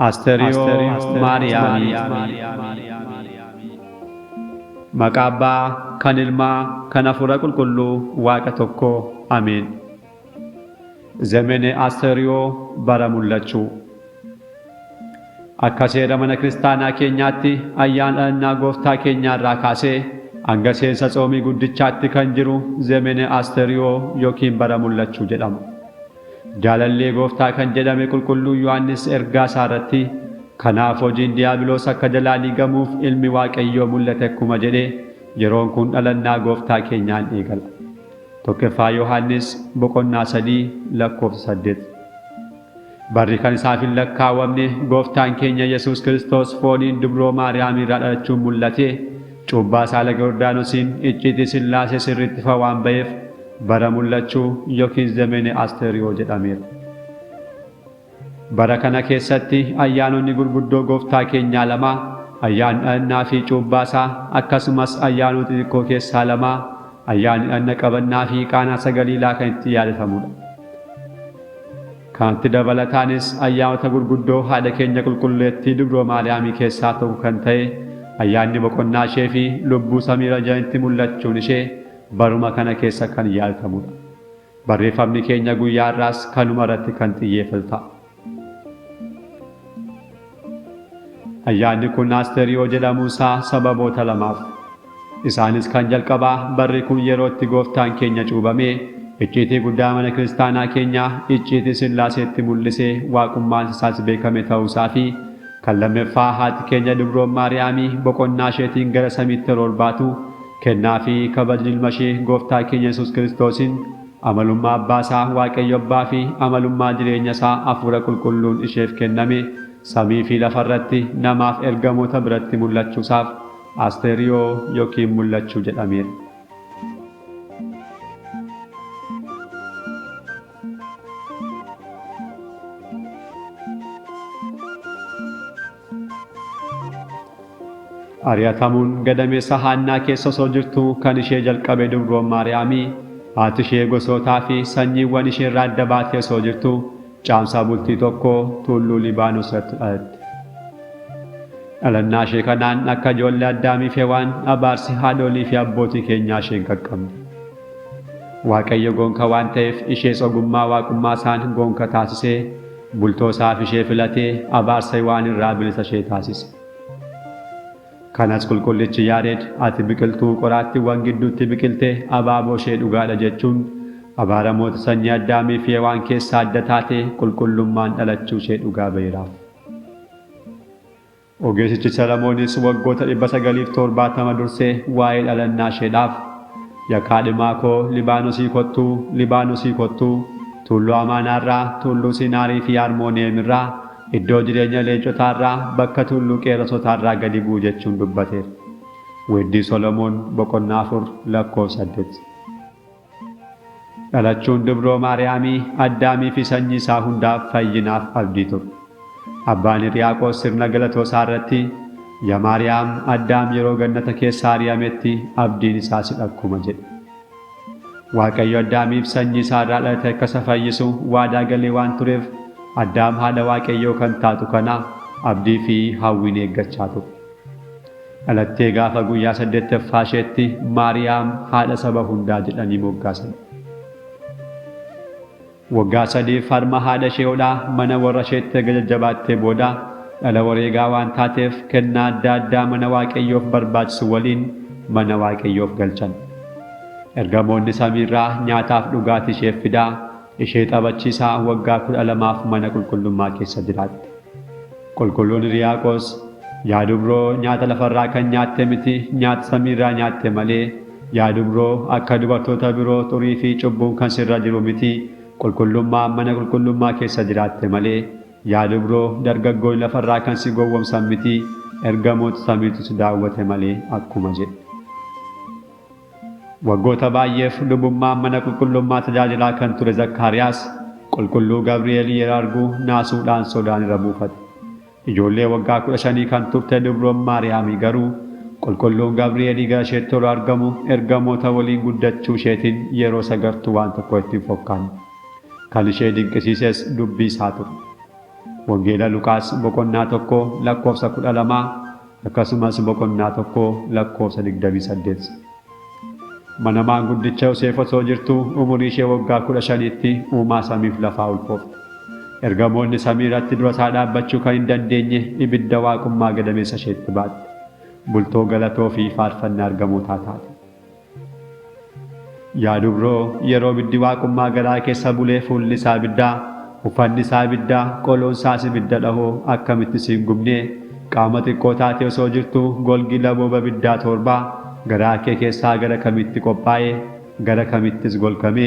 Asteriyoo Maariyaamii. Maqaa Abbaa kan Ilmaa kan Hafuura Qulqulluu Waaqa tokkoo Ameen. Zemene Asteriyoo bara mul'achuu. Akka seera mana kiristaanaa keenyaatti ayyaana dhalannaa gooftaa keenyaa irraa kaasee hanga seensa tsoomii guddichaatti kan jiru Zemene Asteriyoo yookiin bara mul'achuu jedhama. Jaalallee gooftaa kan jedhame qulqulluu Yohaannis ergaa isaa irratti kanaaf hojiin diyaabiloos akka jalaa diigamuuf ilmi Waaqayyoo mul'ate akkuma jedhe yeroon kun dhalannaa gooftaa keenyaan eegala. Tokkoffaa Yohaannis boqonnaa 3 lakkoofsa 8. Barri kan isaaf hin lakkaawamne gooftaan keenya Yesuus Kiristoos fooniin dubroo Maariyaam irraa dhalachuun mul'ate cuubbaa isaa laga Yordaanosiin icciitii Sillaasee sirriitti ifa waan ba'eef bara mul'achuu yookiin Zemene Asteriyoo jedhameera. Bara kana keessatti ayyaanonni gurguddoo gooftaa keenyaa lama ayyaanni dhalannaa fi cuubbaa isaa akkasumas ayyaanota xixiqqoo keessaa lama ayyaanni dhagna qabannaa fi qaanaa sagaliilaa kan itti yaadatamudha. Kanatti dabalataanis ayyaanota gurguddoo haadha keenya qulqulleettii dubroo Maariyaamii keessaa tokko kan ta'e ayyaanni boqonnaa ishee fi lubbuu samiirra jiranitti mul'achuun ishee baruma kana keessa kan yaadatamudha. Barreeffamni keenya guyyaa har'aas kanuma irratti kan xiyyeeffatu ta'a. Ayyaanni kun Asteriyoo jedhamuunsaa sababoota lamaaf. Isaanis kan jalqabaa barri kun yeroo itti gooftaan keenya cuubamee icciitii guddaa mana kiristaanaa keenyaa icciitii Sillaaseetti mul'isee waaqummaan isaas beekame ta'uusaa fi kan lammaffaa haati keenya dubroon Maariyaamii boqonnaa isheetiin gara samiitti yeroo ol baatu kennaa fi kabajni ilma ishee gooftaa keenya Yesuus Kiristoosiin amalummaa abbaa isaa Waaqayyo abbaa fi amalummaa jireenya isaa hafuura qulqulluun isheef kenname samii fi lafa irratti namaaf ergamoota biratti mul'achuusaaf Asteriyoo yookiin mul'achuu jedhameera. Ari'atamuun gadameessa Haannaa keessa osoo jirtuu kan ishee jalqabe dubroon Maariyaamii haati ishee gosootaa fi sanyiiwwan ishee irraa adda baatee osoo jirtuu caamsaa bultii tokko tulluu Libaanos irratti dhalatte. Dhalannaa ishee kanaan akka ijoollee Addaamii fi Hewaan abaarsi haadholii fi abbootii keenyaa ishee hin qaqqabne. Waaqayyo gonka waan ta'eef ishees ogummaa waaqummaa isaan gonka taasisee bultoo isaaf ishee filatee abaarsa Hewaan irraa bilisa ishee taasise. Kanas qulqullichi Yaareed ati biqiltuu qoraattiiwwan gidduutti biqilte abaaboo ishee dhugaadha jechuun abaaramoota sanyii Addaamii fi Hewaan keessaa adda taate qulqullummaan dhalachuu ishee dhugaa ba'eeraaf. Ogeessichi Salamoonis waggoota 970 dursee waa'ee dhalannaa isheedhaaf Yaa kaadhimaa koo Libaanosii kottuu, Libaanosii kottuu, tulluu Amaanaarraa, tulluu Siinaarii fi Armooniyeem irraa, iddoo jireenya leencotaarraa, bakka tulluu qeerransotaarraa gadi bu'u jechuun dubbateera. Weeddii Solomoon boqonnaa 4 lakkoofsa 8. Dhalachuun dubroo Maariyaamii Addaamii fi sanyii isaa hundaaf fayyinaaf abdii ture. Abbaan Hiriyaaqoos sirna galatoo isaa irratti Ya Maariyaam Addaam yeroo gannata keessaa ari'ametti abdiin isaa sidha akkuma jedhe. Waaqayyo Addaamiif sanyii isaa irraa dhalate akka isa fayyisu waadaa galee waan tureef Addaam haadha Waaqayyoo kan taatu kana abdii fi hawwiin eeggachaa ture. Dhalattee gaafa guyyaa saddeettaffaa isheetti Maariyaam haadha saba hundaa jedhanii moggaasan. Waggaa sadiif harma haadha ishee hodhaa mana warra isheetti erga jajjabaattee booda dhala wareegaa waan taateef kennaa adda addaa mana Waaqayyoof barbaachisu waliin mana Waaqayyoof galchan. Ergamoonni samiirraa nyaataaf dhugaatii isheef fidaa ishee taphachiisaa waggaa 12f mana qulqullummaa keessa jiraatte. Qulqulluun Hiriyaaqoos, Yaa dubroo nyaata lafarraa kan nyaatte miti nyaata samiirraa nyaatte malee, yaa dubroo akka dubartoota biroo xurii fi cubbuun kan sirra jiru miti qulqullummaan mana qulqullummaa keessa jiraatte malee, yaa dubroo dargaggoonni lafarraa kan si gowwomsan miti ergamoota samiitu si daawwate malee akkuma jedhe. Waggoota baay'eef lubummaan mana qulqullummaa tajaajilaa kan ture Zakkaariyaas qulqulluu Gabri'eel yeroo argu naasuudhaan sodaan irra buufate. Ijoollee waggaa 15 kan turte dubroon Maariyaamii garuu qulqulluun Gabri'eelii gara isheetti yeroo argamu ergamoota waliin guddachuu isheetiin yeroo isa gartu waan tokko itti hin fokkaanne. Kan ishee dinqisiises dubbii isaa ture. Wangeela Luqaas boqonnaa 1 lakkoofsa 12 akkasumas boqonnaa 1 lakkoofsa 28. Mana maanguddicha Yoseef osoo jirtuu umurii ishee waggaa 15tti uumaa samiif lafaa ulfoofte. Ergamoonni samii irratti dura isaa dhaabbachuu kan hin dandeenye ibidda waaqummaa gadameessa isheetti baatte. Bultoo galatoo fi faarfannaa ergamootaa taate. Yaa dubroo yeroo ibiddi waaqummaa garaa keessa bulee fuulli isaa ibiddaa, uffanni isaa ibiddaa, qoloon isaas ibidda dhahoo akkamitti si hin gubnee? Qaama xiqqoo taatee osoo jirtuu golgi labooba ibiddaa toorbaa garaa kee keessaa gara kamitti qophaa'e? Gara kamittis golgame?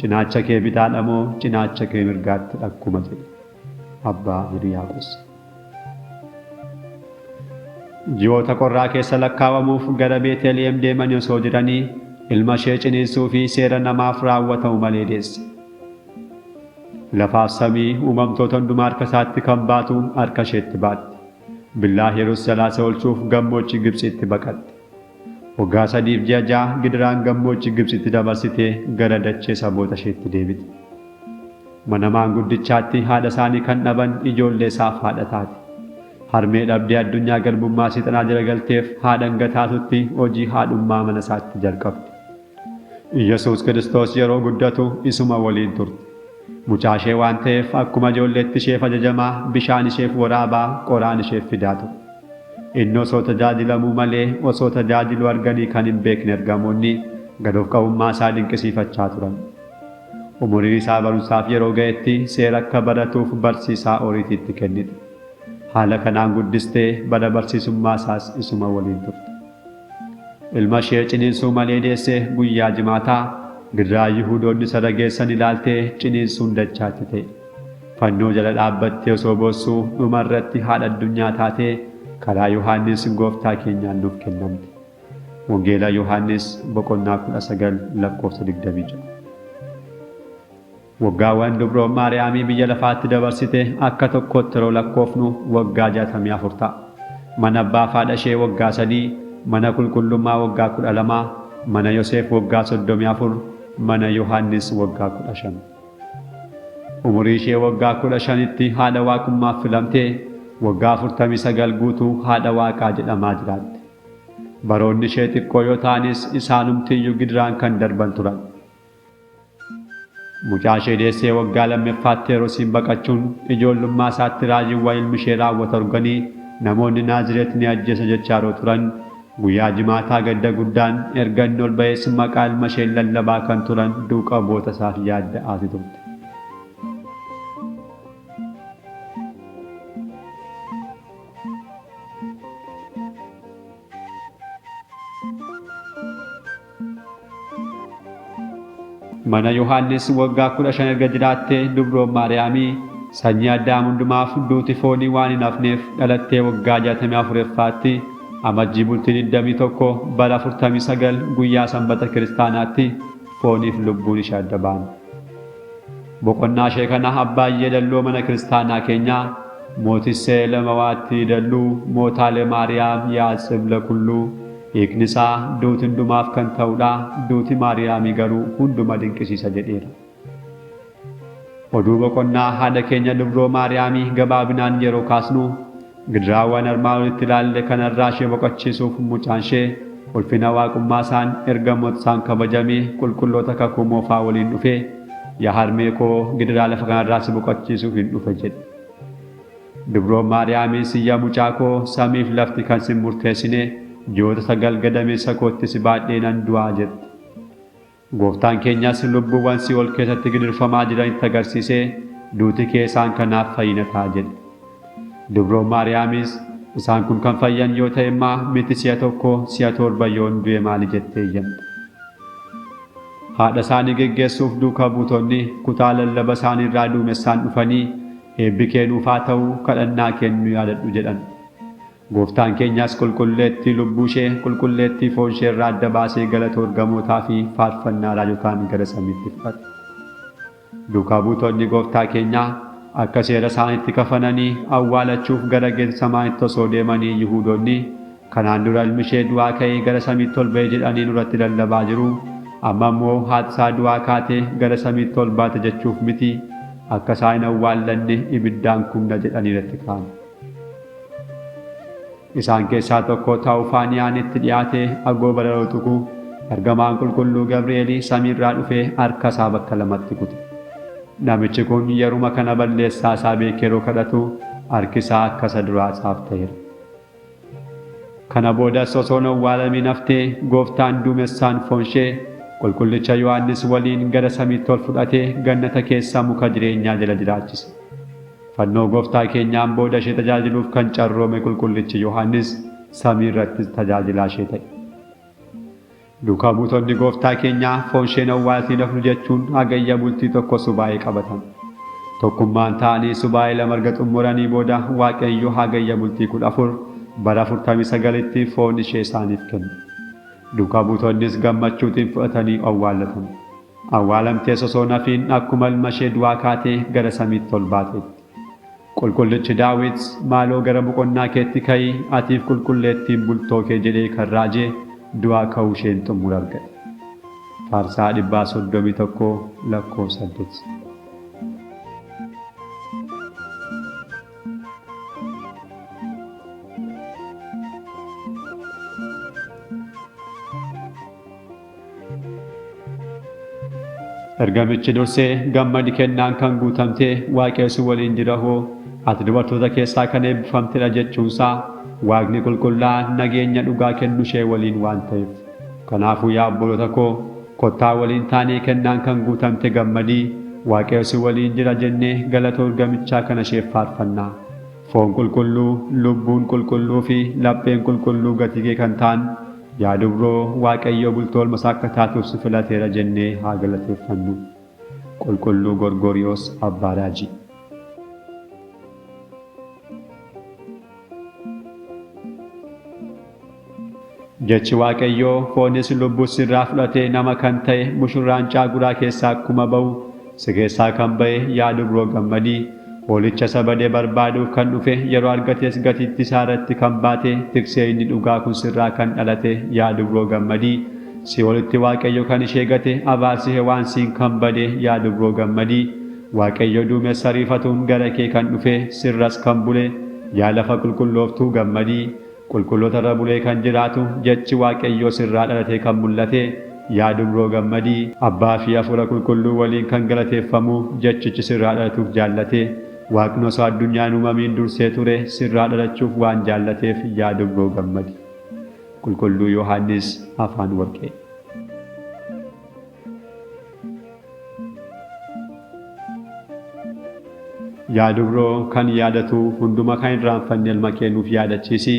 Cinaacha kee bitaadha moo cinaacha kee mirgaatti dhakkuma jedhe. Abbaa Hiriyaaqos. Ji'oota qorraa keessa lakkaawamuuf gara Beeteliyeem deemanii osoo jiranii ilma ishee ciniinsuu fi seera namaaf raawwatamu malee deesse. Lafaaf samii uumamtoota hundumaa harka isaatti kan baatu harka isheetti baatte. Billaa Heroos jalaa isa oolchuuf gammoojjii Gibtsiitti baqatte. Waggaa sadiif ji'a ja'a gidiraan gammoojjii Gibtsitti dabarsitee gara dachee saboota isheetti deebite. Mana maanguddichaatti haadha isaanii kan dhaban ijoollee isaaf haadha taate. Harmee dhabdee addunyaa garbummaa seexanaa jala galteef haadha hanga taatutti hojii haadhummaa mana isaatti jalqabde. Iyyasuus Kiristoos yeroo guddatu isuma waliin turte. Mucaa ishee waan ta'eef akkuma ijoolleetti isheef ajajamaa, bishaan isheef waraabaa, qoraan isheef fidaa ture. Inni osoo tajaajilamuu malee osoo tajaajiluu arganii kan hin beekne ergamoonni gad of qabummaa isaa dinqisiifachaa turan. Umuriin isaa barumsaaf yeroo ga'etti seera akka baratuuf barsiisaa Ooriitiitti kennite. Haala kanaan guddistee bara barsiisummaa isaas isuma waliin turte. Ilma ishee ciniinsuu malee deesse guyyaa Jimaataa gidiraa Yihuudoonni isa irra geessan ilaaltee ciniinsuun dachaatti ta'e. Fannoo jala dhaabbattee osoo boossuu dhuma irratti haadha addunyaa taatee karaa Yohaannis Gooftaa keenyaan nuuf kennamte. Wangeela Yohaannis boqonnaa 19 lakkoofsa 26. Waggaawwan Dubroon Maariyaamii biyya lafaatti dabarsite akka tokkootti yeroo lakkoofnu waggaa 64 ta'a. Mana abbaaf haadha ishee waggaa 3, mana qulqullummaa waggaa 12, mana Yoseef waggaa 34, mana Yohaannis waggaa 15. Umurii ishee waggaa 15tti haadha waaqummaaf filamtee waggaa 49 guutuu haadha waaqaa jedhamaa jiraatte. Baroonni ishee xiqqoo yoo ta'anis isaanumtiyyuu gidiraan kan darban turan. Mucaa ishee deessee waggaa lammeffaatti Heroosiin baqachuun ijoollummaa isaatti raajiiwwan ilmi ishee raawwatu arganii namoonni Naazireet ni ajjeesa jechaa yeroo turan guyyaa Jimaataa gadda guddaan erga inni ol ba'ees maqaa ilma isheen lallabaa kan turan duuka bu'oota isaaf yaadda'aati turte. Mana Yohaannis waggaa 15 erga jiraattee dubroon Maariyaamii sanyii Addaam hundumaaf duuti foonii waan hin hafneef dhalattee waggaa 64ffaatti Amajjii bultii 21 bara 49 guyyaa Sanbata Kiristaanaatti fooniif lubbuun ishee adda ba'an. Boqonnaa ishee kana abbaa yeedalloo mana kiristaanaa keenyaa Mootissee Lamawaatti Dalluu Mootaale Maariyaam Yaatsib Lakulluu hiikni isaa duuti hundumaaf kan ta'udha, duuti Maariyaamii garuu hunduma dinqisiisa jedheera. Oduu boqonnaa haadha keenya Dubroo Maariyaamii gabaabinaan yeroo kaasnu Gidiraawwan armaan olitti ilaalle kanarraa ishee boqochiisuuf mucaan ishee ulfina waaqummaa isaan ergamoota isaan kabajamee qulqulloota kakuu moofaa waliin dhufee yaa harmee koo gidiraa lafa kanarraa si boqochiisuufin dhufe jedhe. Dubroon Maariyaamis yaa mucaa koo samiif lafti kan sin murteessine ji'oota 9 gadameessa kootti si baadhee nan du'aa jette. Gooftaan keenyas lubbuuwwan si'ool keessatti gidirfamaa jiran itti agarsiisee, Duuti kee isaan kanaaf fayyina ta'a jedhe. Dubroon Maariyaamis, Isaan kun kan fayyan yoo ta'e immaa miti si'a tokko, si'a toorba yoon du'e maali jettee iyyamte. Haadha isaanii geggeessuuf duuka buutonni kutaa lallaba isaanii irraa duumessaan dhufanii, Eebbi kee nuuf haa ta'u, kadhannaa keen nu yaadadhu jedhan. Gooftaan keenyas qulqulleettii lubbuu ishee qulqulleettii foon ishee irraa adda baasee galatoo ergamootaa fi faarfannaa raajotaan gara samiitti fudhate. Duukaa buutonni Gooftaa keenyaa akka seera isaaniitti kafananii awwaalachuuf gara Geetsamaanitti osoo deemanii Yihuudonni kanaan dura ilmi ishee du'aa ka'ee gara samiitti ol ba'e jedhanii nurratti lallabaa jiru, amma immoo haati isaa du'aa kaatee gara samiitti ol baate jechuuf miti. Akka isaa hin awwaallanne ibiddaan gubna jedhanii irratti ka'an. Isaan keessaa tokko Taawufaaniyaan itti dhiyaatee agoobara yeroo tuqu ergamaan qulqulluu Gabri'eelii samiirraa dhufee harka isaa bakka lamatti kute. Namichi kun yeruma kana balleessaa isaa beekee yeroo kadhatu harki isaa akka isa duraa isaaf ta'eera. Kana boodas osoo hin awwaalamiin haftee gooftaan duumessaan foon ishee qulqullicha Yohaannis waliin gara samiitti ol fudhatee gannata keessa muka jireenyaa jala jiraachise. Fannoo gooftaa keenyaan booda ishee tajaajiluuf kan carroome qulqullichi Yohaannis samii irrattis tajaajilaa ishee ta'e. Duukaa buutonni gooftaa keenyaa foon isheen awwaaltiin hafnu jechuun hagayya bultii tokko subaa'ee qabatan. Tokkummaan ta'anii subaa'ee lama erga xumuranii booda Waaqayyo hagayya bultii 14 bara 49tti foon ishee isaaniif kenne. Duukaa buutonnis gammachuutiin fudhatanii awwaallatan. Awwaalamtees osoo hin hafiin akkuma ilma ishee du'aa kaatee gara samiitti ol baateetti. Qulqullichi Daawit maaloo gara boqonnaa keetti ka'i atiif qulqulleettiin bultoo kee jedhee kan raaje du'aa ka'uu isheen xumura argate. Faarsaa 131 lakkoofsa 8. Ergamichi dursee gammadi kennaan kan guutamte Waaqayyo si waliin jira hoo ati dubartoota keessaa kan eebbifamtedha jechuunsaa Waaqni qulqullaa'aan nageenya dhugaa kennu ishee waliin waan ta'eef. Kanaafuu yaa obboloota koo kottaa waliin taanee kennaan kan guutamte gammadii Waaqayyo si waliin jira jennee galatoo ergamichaa kana isheef faarfannaa. Foon qulqulluu, lubbuun qulqulluu fi lapheen qulqulluu gatii kee kan ta'an yaa dubroo Waaqayyoo bultoo ilma isaa akka taatuuf si filateera jennee haa galateeffannu. Qulqulluu Gorgoriyoos Abbaa Raajii. Jechi Waaqayyoo foonis lubbus sirraa fudhatee nama kan ta'e mushurraan caaguraa keessaa akkuma ba'u si keessaa kan ba'e yaa dubroo gammadii hoolicha isa bade barbaaduuf kan dhufe yeroo argates gatiitti isaa irratti kan baate tiksee inni dhugaa kun sirraa kan dhalate yaa dubroo gammadii si'oolitti Waaqayyo kan ishee gate abaarsi hewaan siin kan bade yaa dubroo gammadii Waaqayyo duumessa ariifatuun gara kee kan dhufe sirras kan bule yaa lafa qulqullooftuu gammadii Qulqulloota irra bulee kan jiraatu jechi Waaqayyoo sirraa dhalatee kan mul'ate yaa dubroo gammadii Abbaa fi Hafuura Qulqulluu waliin kan galateeffamu jechichi sirraa dhalatuuf jaallate Waaqni osoo addunyaan hin uumamiin dursee ture sirraa dhalachuuf waan jaallateef yaa dubroo gammadi. Qulqulluu Yohaannis Afaan Warqee. Yaa dubroo kan yaadatu hunduma kan irraanfanne ilma kee nuuf yaadachiisi.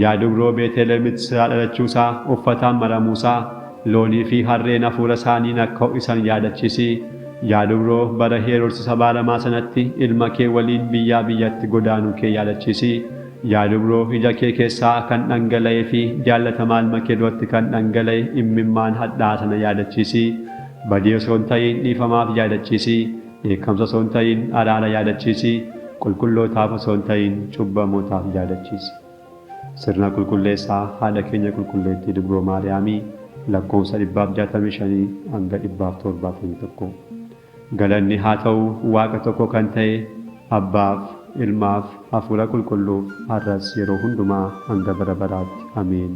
Yaa dubroo Beeteelemitti sirraa dhalachuusaa, uffataan maramuusaa, loonii fi harreen hafuura isaaniin akka ho'isan yaadachiisi. Yaa dubroo bara Heeroodis isa abaaramaa sanatti ilma kee waliin biyyaa biyyatti godaanuu kee yaadachiisi. Yaa dubroo ija kee keessaa kan dhangala'ee fi jaallatamaa ilma kee duratti kan dhangala'e immimmaan hadhaa'aa sana yaadachiisi. Badii osoo hin ta'iin dhiifamaaf yaadachiisi. Dheekkamsa osoo hin ta'iin araara yaadachiisi. Qulqullootaaf osoo hin ta'iin cubbamootaaf yaadachiisi. Sirna Qulqulleessaa Haadha keenya Qulqulleettii Dubroo Maariyaamii lakkoofsa 165 hanga 171. Galanni haa ta'u Waaqa tokko kan ta'e Abbaaf, Ilmaaf, Hafuura Qulqulluuf har'as yeroo hundumaa hanga bara baraatti. Ameen.